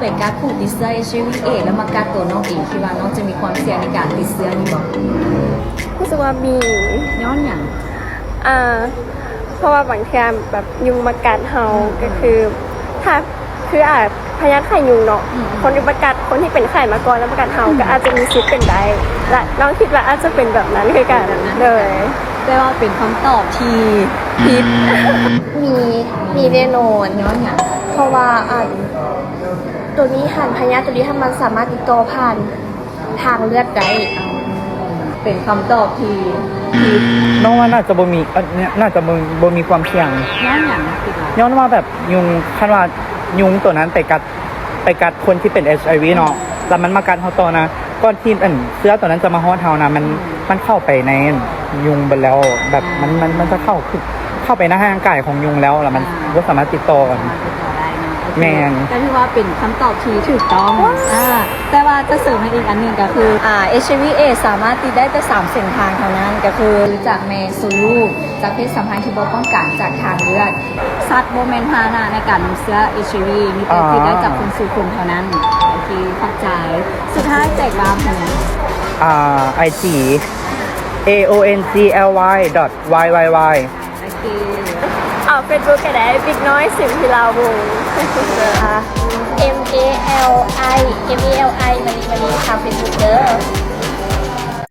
ໄປກັດຜູ້ຕິດເຊື້ອ ເອດ ແລ້ວມາກັດໂຕນ້ອງເອງ ຄິດວ່ານ້ອງຈະມີຄວາມສ່ຽງໃນການຕິດເຊື້ອນີ້ບໍ່? ຮູ້ສຶກວ່າມີ. ຍ້ອນຫຍັງ? ອ່າ ເພາະວ່າບາງເທື່ອແບບຍຸງມາກັດເຮົາ ກໍຄື ຖ້າ ຄື ອ່າ ພະຍາດໄຂ້ຍຸງເນາະ ຄົນທີ່ມາກັດ ຄົນທີ່ເປັນໄຂ້ມາກ່ອນແລ້ວມາກັດເຮົາ ກໍອາດຈະມີສິດເປັນໄດ້ ແລະ ນ້ອງຄິດວ່າອາດຈະເປັນແບບນັ້ນຄືກັນ. ໂດຍ. ແຕ່ວ່າເປັນຄຳຕອບທີ່ຜິດ. ມີ ມີແນ່ນອນ. ຍ້ອນຫຍັງ? ເພາະວ່າ ອັນ ໂຕນີ້ຫັ້ນ ພະຍາດໂຕນີ້ຫັ້ນ ມັນສາມາດຕິດຕໍ່ຜ່ານທາງເລືອດໄດ້. ເປັນຄຳຕອບທີ່ຜິດ. ນ້ອງວ່າໜ້າຈະບໍ່ມີ ໜ້າຈະບໍ່ ບໍ່ມີຄວາມສ່ຽງ. ຍ້ອນຫຍັງ? ຄິດວ່າ ຍ້ອນວ່າແບບຍຸງ ຄັນວ່າຍຸງໂຕນັ້ນໄປກັດ ໄປກັດຄົນທີ່ເປັນ HIV ເນາະ ແລ້ວມັນມາກັດເຮົາຕໍ່ນະ ກ່ອນທີ່ອັນເຊື້ອໂຕນັ້ນຈະມາຮອດເຮົານະ ມັນ ມັນເຂົ້າໄປໃນຍຸງເບິດແລ້ວ ແບບມັນ ມັນ ມັນຈະເຂົ້າ ເຂົ້າໄປໃນຮ່າງກາຍຂອງຍຸງແລ້ວ ແລ້ວມັນບໍ່ສາມາດຕິດຕໍ່ກັນ. ແມ່ນ. ກໍຖືວ່າເປັນຄຳຕອບທີ່ຖືກຕ້ອງ. ອ່າ ແຕ່ວ່າຈະເສີມໃຫ້ອີກອັນໜຶ່ງກໍຄື ອ່າ HIV ເອດສາມາດຕິດໄດ້ແຕ່ສາມເສັ້ນທາງເທົ່ານັ້ນ ກໍຄືຈາກແມ່ສູ່ລູກ ຈາກເພດສຳພັນທີ່ບໍ່ປ້ອງກັນ ຈາກທາງເລືອດ. ສັດບໍ່ແມ່ນພາຫະນະໃນການນຳເຊື້ອ HIV ມີແຕ່ຕິດໄດ້ຈາກຄົນສູ່ຄົນເທົ່ານັ້ນ. ໂອເຄ ຂອບໃຈ. ສຸດທ້າຍແຈກວາມເປັນຫຍັງ? ອ່າ IG aongyly.yyyy. ໂອເຄ ອ່າ Facebook ກໍໄດ້ Big Noise ສິນທິລາວົງ. ອ່າ M A L I M A L I ມາລີ ມາລີ ທາງ Facebook ເດີ.